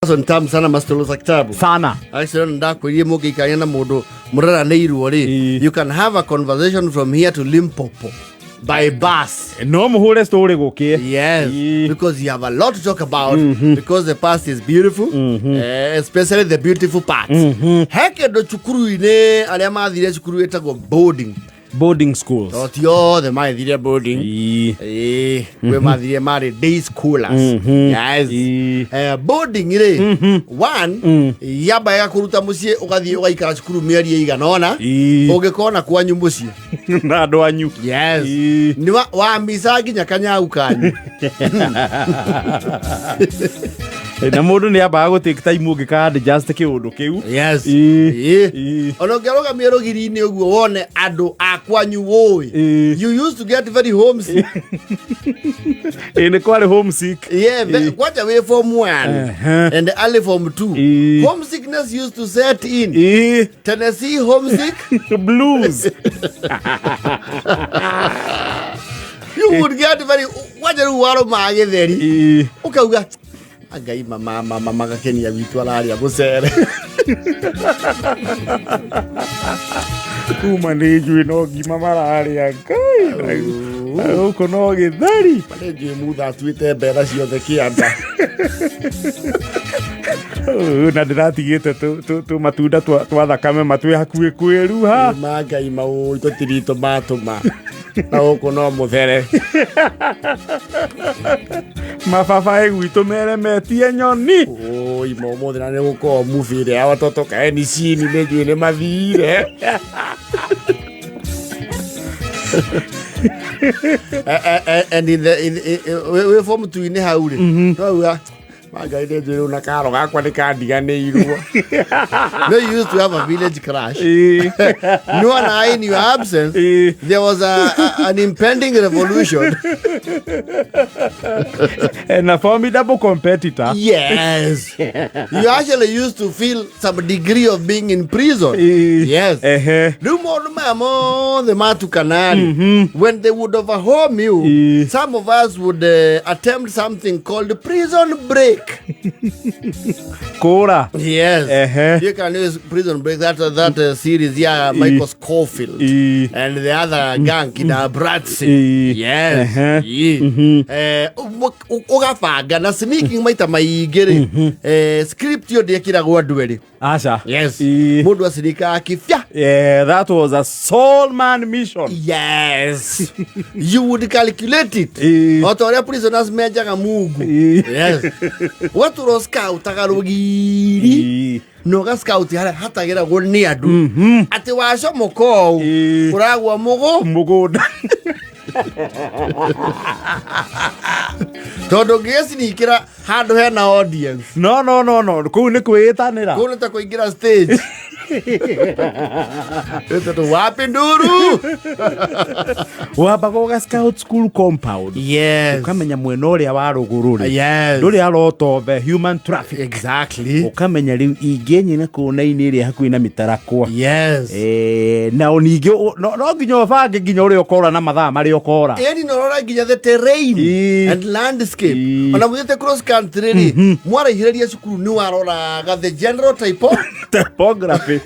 Acio nĩ tamu sana masitolo za kitabu Sana. Actually, ndakwĩrie mũngĩikarania na mũndũ mũraranĩirwo rĩ, Ĩĩ. you can have a conversation from here to Limpopo by bus. No mũhũre story gũkĩe. Yes, Ĩĩ. because you have a lot to talk about, because the past is beautiful, especially the beautiful parts. He kĩndũ cukuru-inĩ arĩa mathire cukuru ĩtagwo boarding. Boarding schools. To ti othe magĩthire boarding. Ĩĩ. Ĩĩ, kwĩ mathire marĩ day scholars. Yes. Ĩĩ. Boarding rĩ, one, yamba ĩgakũruta mũciĩ ũgathiĩ ũgaikara cukuru mĩeri ĩigana ũna Ĩĩ. ũngĩkona kwanyu mũciĩ. Na andũ anyu. Yes. Ĩĩ. Nĩ wamica nginya kanyau kanyu. Na mũndũ nĩ ambaga gũ take time ũngĩka adjust kĩũndũ kĩu. Yes. Ĩĩ. Ĩĩ. Ĩĩ. Ona ũngĩarũgamia rũgiri-inĩ ũguo wone andũ a kwanyu ũĩ. Ĩĩ. You used to get very homesick. Ĩĩ, nĩ kwarĩ homesick. Yeah, kwanja wĩ form 1 and early form 2. Ĩĩ. Homesickness used to set in. Ĩĩ. Tennessee homesick. Blues. You would get very kwanja rĩu warũmaga gĩtheri. Ĩĩ. Ũkauga Ngai mama mama magakenia gwitũ ararĩa mũcere. Kuma nĩ njui no ngima mararĩa Ngai. Na gũkũ no gĩtheri. Nĩ njũĩ mutha atuĩte mbera ciothe kĩanda. Ũ, na ndĩratigĩte tũ matunda twa thakame matwĩ hakuhĩ kwĩruha. Ma Ngai maũĩ tũtiritũ matũma. Na gũkũ no mũthere. Mababaĩ gwitũ meremetie nyoni. Oi, ma ũmũthĩ na nĩ gũkorwo movie ĩrĩa ya watoto kaeni cini nĩ njũĩ nĩ mathire. And in the in, in, wĩ form 2-inĩ hau rĩ, twauga Mangai nĩ njũĩ rĩu na karo gakwa nĩ kandiganĩirwo. No, you used to have a village crush. Ĩĩ. No, and I, in your absence, Ĩĩ. there was an impending revolution. And a formidable competitor. Yes. You actually used to feel some degree of being in prison. Ĩĩ. Yes. Ehe. Rĩu maũndũ maya mothe matukanarĩ, when they would overwhelm you, Ĩĩ. some of us would attempt something called prison break. Kũra. Yes. Ehe. You can use prison break, that series, yeah, Michael Scofield Ĩĩ. and the other gang kina Bratsi. Ĩĩ. Yes. Ehe. Ĩĩ. Ũgabanga na sneaking maita maingĩ rĩ, script ĩyo ndĩekĩragwo andũ erĩ. Aca. Yes. Ĩĩ. Mũndũ acirikaga kibya. Yeah, that was a soul man mission. Yes. You would calculate it. Ĩĩ. O ta ũrĩa prisoners menjaga mungu. Ĩĩ. Yes. Ũgatũra scoutaga rũgiri Ĩĩ. na ũga scout harĩa hatagĩragwo nĩ andũ atĩ wacomoka ũũ Ĩĩ. ũragwa mũgũ Mũgũnda. Tondũ ũngĩgĩcinikĩra handũ hena audience. No, no, no, no. Kũu nĩ kwĩĩtanĩra. Kũu nĩ ta kũingĩra stage. Tondũ wapi nduru. Wambaga ũga scout school compound. Yes. Ũkamenya mwena ũrĩa wa rũgũrũ rĩ. Yes. Ndũrĩ a lot of human traffic. Exactly. Ũkamenya rĩu ingĩnyina kũna-inĩ ĩrĩa hakuhĩ na mĩtarakwa. Yes. Na o ningĩ no nginya ũbange nginya ũrĩa ũkora na mathaa marĩa ũkora. Ĩni no rora nginya the terrain Ĩĩ. and landscape. Ĩĩ. Ona mũthiĩte cross country rĩ, mwaraihĩrĩria cukuru nĩ waroraga the general typo Topography.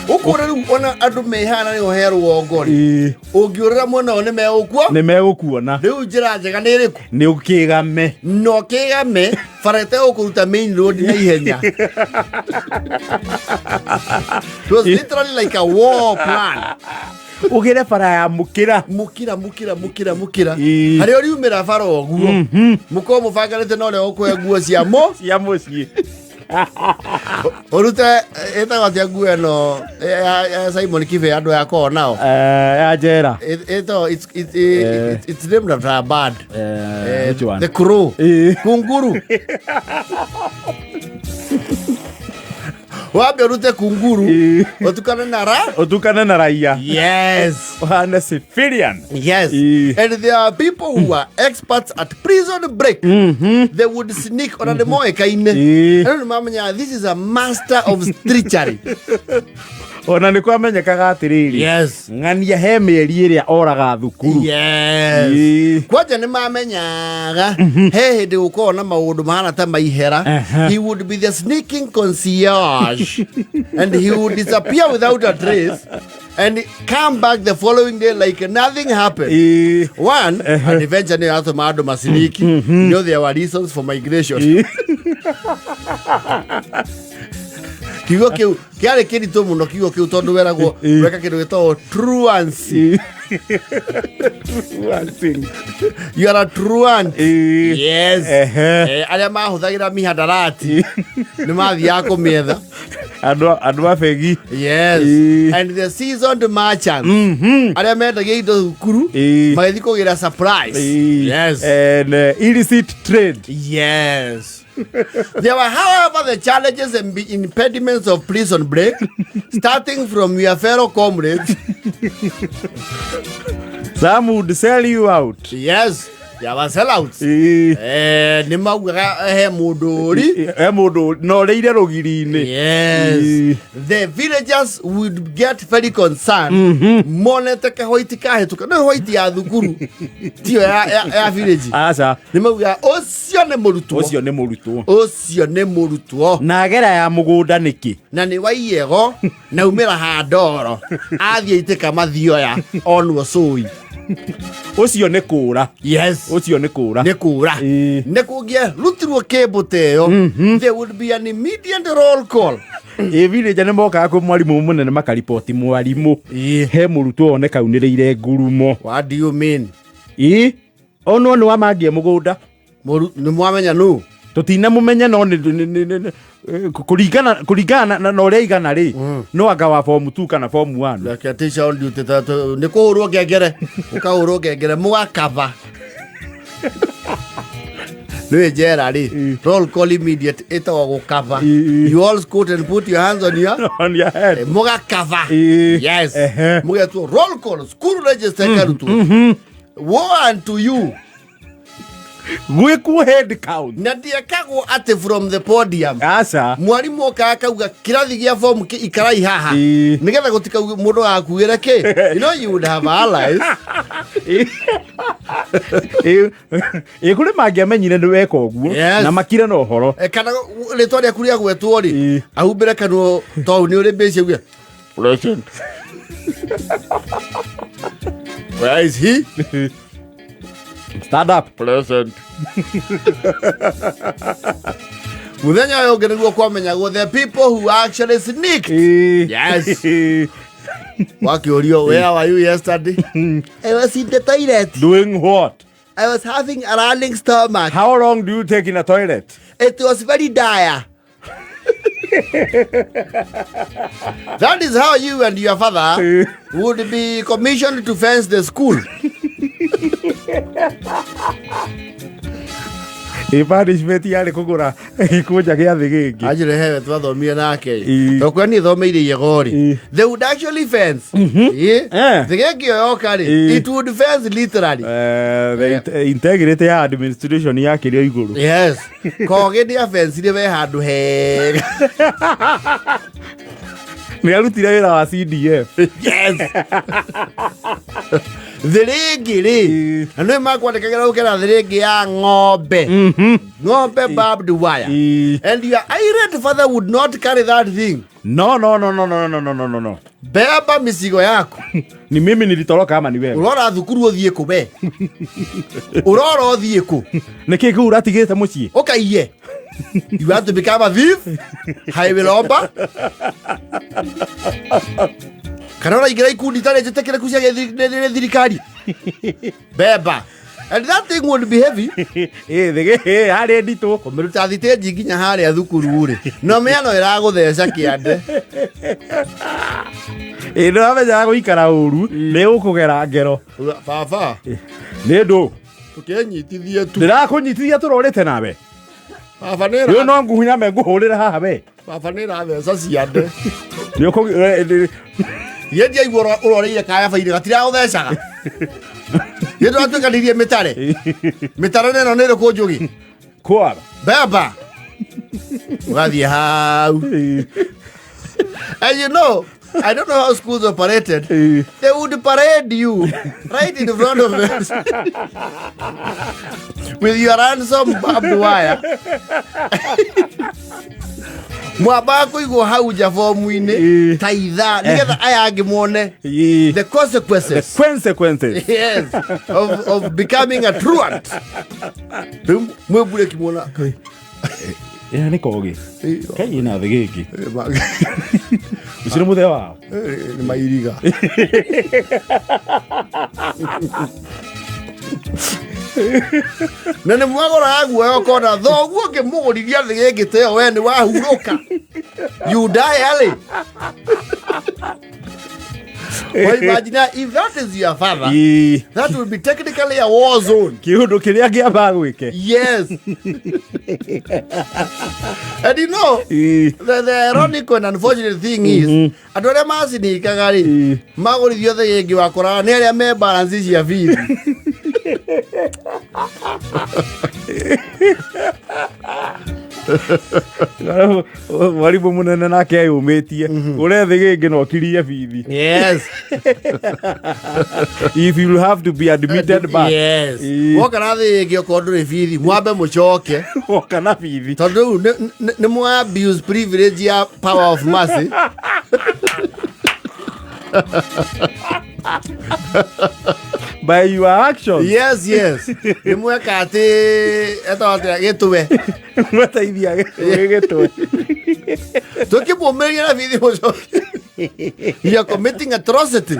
Ũkũra rĩu ona andũ mehana nĩho he rũgongo rĩ, Ĩĩ. ũngĩũrĩra mwena ũyũ nĩ megũkua. Nĩ megũkuona. Rĩu njĩra njega nĩ ĩrĩkũ? Nĩ ũkĩgame. Na ũkĩgame bara ĩtegũkũruta main road na ihenya. It was literally like a war plan. Ũgĩre bara ya mũkĩra. Mũkĩra, mũkĩra, mũkĩra, mũkĩra. Ĩĩ. Harĩa ũriumĩra bara ũguo mũkorwo mũbanganĩte na ũrĩa ũkũhe nguo cia mũ Cia mũciĩ. Ũrute ĩtagwo atĩa nguo ĩno ya Simon Kibe andũ yakoo nao? Ya njera. Ĩtagwo it's named after a bird. Which one? The crow. Ĩĩ. Kunguru. Wambe ũrute kunguru Ĩĩ. ũtukane na ra. Ũtukane na raia. Yes. Ũhane civilian. Yes. Ĩĩ. And there are people who are experts at prison break. They would sneak ona nĩ moĩkaine. Ĩĩ. Andũ nĩ mamenyaga this is a master of treachery. Ona nĩ kwamenyekaga atĩrĩrĩ, Yes. ng'ania he mĩeri ĩrĩa oraga thukuru. Yes. Ĩĩ. Kwanja nĩ mamenyaga he hĩndĩ gũkorwo na maũndũ mahana ta maihera. He would be the sneaking concierge and he would disappear without a trace and come back the following day like nothing happened. Ĩĩ. One adventure nĩ yatũma andũ maciniki. You know there were reasons for migration. Ĩĩ. Kiugo kĩu kĩarĩ kĩritũ mũno, kiugo kĩu, tondũ weragwo Ĩĩ. weka kĩndũ gĩtagwo truancy. Ĩĩ. Truancy. You are a truant. Ĩĩ. Yes. Ehe. Arĩa mahũthagĩra mihadarati nĩ mathiaga kũmĩetha. Andũ a bengi. Yes. Ĩĩ. And the seasoned merchants arĩa mendagia indo thukuru Ĩĩ. magĩthiĩ kũgĩra supplies. Ĩĩ. Yes. And illicit trade. Yes. There were, however, the challenges and impediments of prison break, starting from your fellow comrades. Some would sell you out. Yes, there were sellouts. Ĩĩ. Nĩ maugaga he mũndũ ũri. He mũndũ no rĩire rũgiri-inĩ. Yes. Ĩĩ. The villagers would get very concerned. Monete kahoiti kahĩtũka. Nĩ hoiti ya thukuru. Tiyo ya village. Aca. Nĩ maugaga ũcio nĩ mũrutwo. Ũcio nĩ mũrutwo. Ũcio nĩ mũrutwo. Na agera ya mũgũnda nĩkĩ? Na nĩ waiyego na umĩra handoro athiĩ itĩka mathioya onwo cũi. Ũcio nĩ kũra. Yes. Ũcio nĩ kũra. Nĩ kũra. Ĩĩ. Nĩ kũngĩarutirwo kĩmbũ ta ĩyo, there would be an immediate roll call. Ĩ, village nĩ mokaga kwĩ mwarimũ mũnene makariboti mwarimũ, Ĩĩ. he mũrutwo oneka unĩrĩire ngurumo. What do you mean? Ĩ, onwo nĩ wamangie mũgũnda. Nĩ mwamenya nũ? Tũtinamũmenya, no kũringana na ũrĩa igana rĩ, no anga wa form 2 kana form 1. Reke teacher on duty nĩ kũhũrwo ngengere, ũkahũrwo ngengere mũgakaba nĩ njera rĩ, roll call immediate ĩtagwo gũkaba. Ĩĩ. You all squat and put your hands on your On your head. Mũgakaba. Ĩĩ. Yes. Ehe. Mũgetwo roll call, school register ĩkarutwo, woe unto you. Gwĩkwo head count. Na ndiekagwo atĩ from the podium. Aca. Mwarimũ okaga akauga kĩrathi gĩa form ikarai haha, Ĩĩ. nĩgetha gũtikauge mũndũ agakuĩre kĩ. You know you would have allies. Ĩ, kũrĩ mangĩamenyire nĩ weka ũguo Yes. na makire na ũhoro. Kana rĩtwa rĩaku rĩagwetwo rĩ, Ĩĩ. ahumbĩre kanua tondũ nĩ ũrĩ mbĩci, auge present, where is he? Stand up. Present. Mũthenya ũyũ ũngĩ nĩguo kwamenyagwo the people who actually sneaked. Ĩĩ. Yes. Wakĩũrio, "Where were you yesterday?" "I was in the toilet." Doing what? "I was having a running stomach." How long do you take in a toilet? "It was very dire." That is how you and your father would be commissioned to fence the school. Ĩ, punishment yarĩ kũgũra gĩkũnja gĩa thĩ gĩngĩ. Anjĩre hewe twathomire nake. Ĩĩ. Tokwa niĩ thomeire Iyego rĩ. Ĩĩ. They would actually fence. Ĩĩ. Eh. Thĩgĩngĩ ĩyo yoka rĩ, Ĩĩ. it would fence literally. The integrity ya administration yakĩrio igũrũ. Yes. Kogĩ nĩ afencire we handũ hega. Nĩ arutire wĩra wa CDF. Yes. Thĩrĩngĩ rĩ, Ĩĩ. na nĩ makwandĩkagĩra gũkĩra thĩrĩngĩ ya ng'ombe, ng'ombe barbed wire. Ĩĩ. And your irate father would not carry that thing. No, no, no, no, no, no, no, no, no, no. Beba micigo yaku. Ni mimi nilitoroka ama ni wewe? Ũrora thukuru ũthiĩ kũ we? Ũrora ũthiĩ kũ? Nĩ kĩ kĩu ũratigĩte mũciĩ? Ũkaiye. You want to become a thief, highway robber, kana ũraingĩra ikundi itarĩ njĩtĩkĩrĩku cia nĩ thirikari? Beba. And that thing would be heavy. Ĩ, thĩgĩ ĩ, harĩ nditũ. Kũmĩruta thitĩnji nginya harĩa thukuru rĩ, no mĩano ĩragũtheca kĩande. Ĩ, nĩ wamenyaga gũikara ũru nĩ ũkũgera ngero. Uga, "Baba, Nĩ ndũ tũkenyitithie tu." Ndĩrakũnyitithia tũrorĩte nawe. Baba nĩ Rĩu no nguhunyame ngũhũrĩre haha we. Baba nĩ ĩratheca ciande. Nĩ ũkũ Ye ndiaigua ũroreire kaya bairĩ gatiragũthecaga. Ye ndwatuĩkanirie mĩtare, mĩtare ĩno nĩ ĩrĩkũ njũgĩ? Kwara. Beba ũgathiĩ hau. And you know I don't know how schools operated. They would parade you right in front of us with your ransom barbed wire. Mwambaga kũigwo hau nja bomu-inĩ ta ithaa nĩgetha aya angĩ mone the consequences. The consequences. Yes, of becoming a truant. Rĩu mwĩmbure kĩmwona. Ĩno nĩ kogĩ kai ĩna thĩ gĩkĩ ũcio nĩ mũthee wao. Nĩ mairiga. Na nĩ mwagũraga guoya ũkona thoguo ngĩmũgũrithia thĩ gĩngĩ ta ĩyo we nĩ wahurũka, you die early. Well, imagine if that is your father, that will be technically a war zone. Kĩũndũ kĩrĩa kĩambaga gwĩke. Yes. And you know, the ironic and unfortunate thing is, andũ arĩa macinikaga rĩ, magũrithio thĩ ĩngĩ wakoraga nĩ arĩa me balance cia bithi. Mwarimũ mũnene nake eyũmĩtie ũre thĩ gĩngĩ na ũkirie bithi. If you have to be admitted back. Woka na thĩ ĩngĩ okorwo ndũrĩ bithi, mwambe mũcoke. Woka na bithi. Tondũ rĩu nĩ mwa abuse privilege ya power of mercy. By your actions. Yes. Nĩ mweka atĩ etagwo atĩa gĩtwe. Mwateithia gĩtwe. Tũkĩmũmĩria na bithi mũcoke. You are committing atrocities.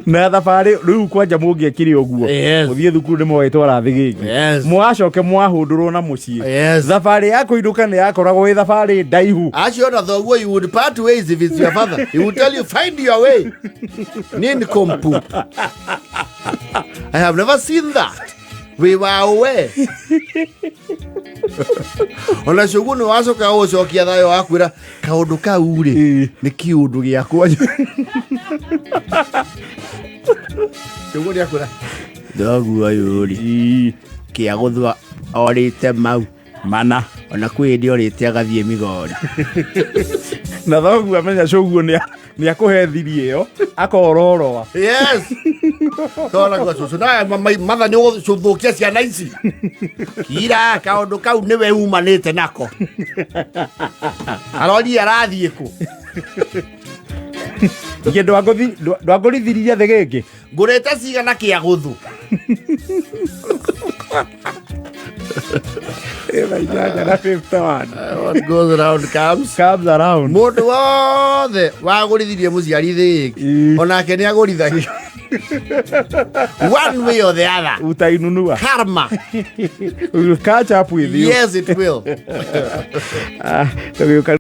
Na thabarĩ rĩu kwanja mũngĩekire ũguo mũthiĩ thukuru nĩ mwagĩtwara thĩ gĩngĩ mwacoke mwahũndũrwo na mũciĩ. Thabarĩ ya kũinũka nĩ yakoragwo ĩ thabarĩ ndaihu. Acio na thoguo, you would part ways if it's your father. He would tell you, "Find your way. Nincompoop. I have never seen that. Wĩ wawe." Ona cũguo nĩ wacoka gũcokia thayũ wakwĩra kaũndũ kau rĩ nĩ kĩũndũ gĩakwa. Cũguo nĩ akwĩra thoguo ũyũ rĩ kĩa gũthwa orĩte mau mana. Ona kwĩ hĩndĩ orĩte agathiĩ Migori. Na thoguo amenya cũguo nĩ akũhe thiri ĩyo akororoa. Yes, kona kwa cucu na matha nĩ ũgũthũkia ciana ici kira kaũndũ kau nĩwe umanĩte nako aroria arathiĩ kũ. Ingĩ ndwangũrithirie thĩ gĩngĩ. Ngũrĩte cigana kĩa gũthu. Ĩna inyanya na 51. What goes around comes comes around. Mũndũ wothe wagũrithirie mũciari thĩ ĩngĩ onake nĩ agũrithagio one way or the other. Utainunua. Karma will catch up with you. Yes, it will. Ah, tũgĩũka.